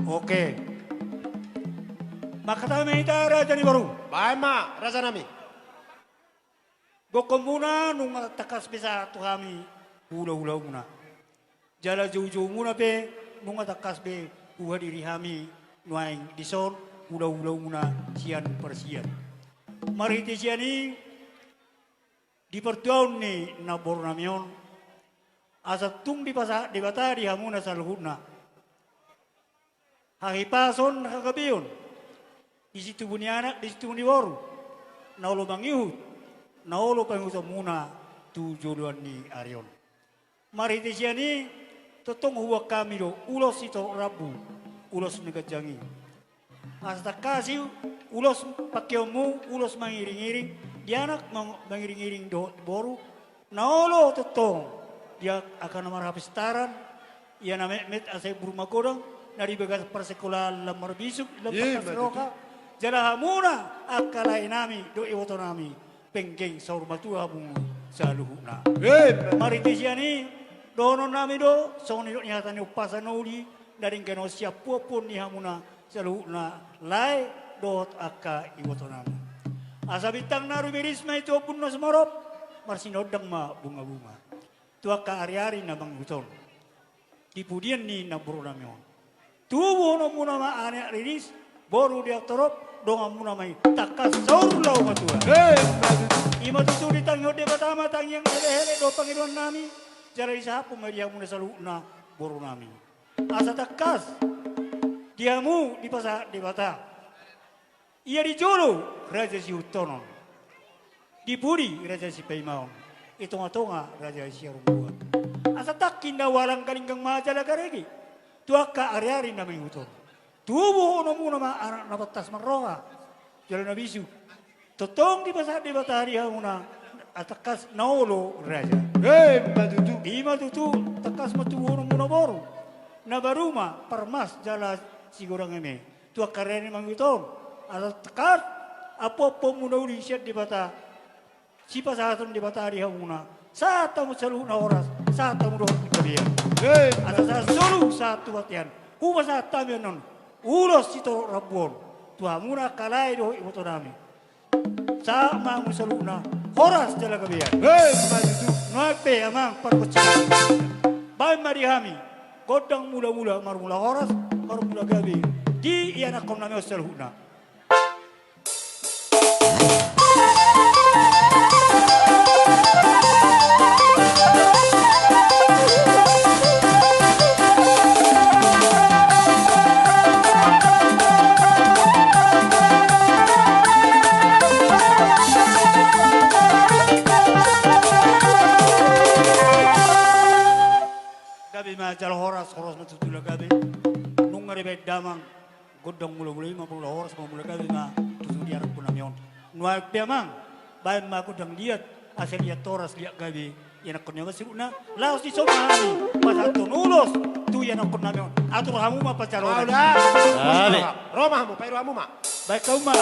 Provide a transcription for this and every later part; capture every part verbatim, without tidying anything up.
Oke. Mangkatai ma hita, raja ni boru. Baen ma, raja nami. Gokhonmuna nunga tangkas be sahat tu hami hulahulamuna. Jala joujoumuna pe nunga tangkas be huhadiri hami nuaeng dison hulahulamuna sian parsian. Marhite sian i, di partuaon ni namboru nami on, asa tung dipasahat Debata di hamuna saluhutna hahipason, hagabeon di situbu ni anak, di situbu ni boru, na olo mangihut, na olo pangihutonmuna tu joloan ni ari on. Marhite sian i, tongtong huboan hami do ulos sitorop rambu, ulos na ganjang i. Asa tangkas i ulos pangkeonmu, ulos mangiringiring di anak, mang-, mangiringiring dohot boru, na olo tongtong di angka na marhapistaran, ia na metmet asa imbur magodang, na di bagasan parsekolaan lam marbisuk, lam, ima tutu, parkas roha, jala hamuna angka lae nami dohot iboto nami, penggeng saur matua hamu saluhutna. Ima tutu. Marhite sian i, dohonon nami do songon nidok ni hata ni umpasa na uli, na denggan on sian puanpuan ni hamuna saluhutna lae dohot angka iboto nami. Asa bintang na rumiris ma i tu ombun na sumorop, marsinondang ma bungabunga tu angka ariari na mangihut on. Di pudian ni namboru nami on, tubuhononmuna ma anak riris, boru riang torop, donganmuna ma i tangkas saur laho matua. Ima tutu. Ima tutu, ditangihon Debata ma tangiang elekelek dohot pangidoan nami, jala disahaphon ma i di hamuna saluhutna boru nami. Asa tangkas di hamu dipasahat Debata. Ia di jolo raja siihuthonon, di pudi raja sipaimaon, di tongatonga raja siharunggoan. Asa tangkas na hualang galinggang ma jala garege tu angka ariari na mangihut on. Tubuhononmuna ma anak na pantas marroha jala na bisuk. Tongtong dipasahat Debata di hamuna, asa tangkas na olo raja. Ima tutu. Ima tutu, tangkas ma tubuhononmuna boru, na baru ma parmas jala sigodang eme tu angka ariari na mangihut on. Asa tangkas ampuampuonmuna uli sian Debata, sipasahaton Debata di hamuna, sahat hamu saluhutna horas, sahat hamu dohot gabean. Asa sahat solu sahat tu bontean, hupasahat hami annon ulos sitorop rambu on tu hamuna angka lae dohot iboto nami. Sahat ma hamu saluhutna horas jala gabean. Ima tutu. Nuaeng pe amang pargonsi, baen ma di hami gondang mulamula marmula horas, marmula gabe di ianakkon nami on saluhutna. Gabe ma jala horas, horas ma tutu jala gabe. Nunga dibaen damang gondang mulamula i, marmula horas marmula gabe ma tutu di ianakkon nami on. Nuaeng pe amang, baen ma gondang liat, asa liat horas liat gabe ianakkon nami on saluhutna. Laos dison ma hami pasahathon ulos tu ianakkon nami on. Atur hamu ma pansarotan. Ro ma hamu, pairo hamu ma. Baen hamu ma.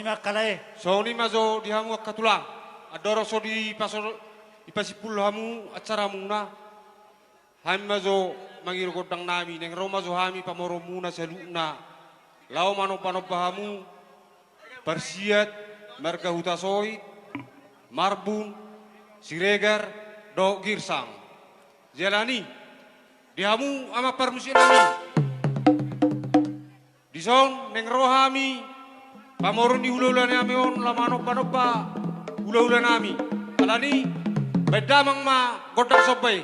Ima angka lae. Songon i ma jo di hamu angka tulang. Andorang so dipaso-, dipasimpul hamu acaramuna. Hami ma jo mangido gondang nami, naeng ro ma jo hami pamoruonmuna saluhutna. Laho manomba-nomba hamu, Parsiat, marga Hutasoit, Marbun, Siregar, dohot Girsang. Jala ni, di hamu amang parmusik nami. Dison naeng ro hami pamoruon ni hula-hula nami on laho manomba-nomba hula-hula nami. Alani, baen damang ma gondang somba i.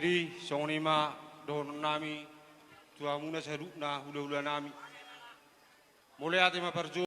Jadi songon i ma dohonon nami tu hamuna saluhutna hulahula nami. Mauliate ma parjolo.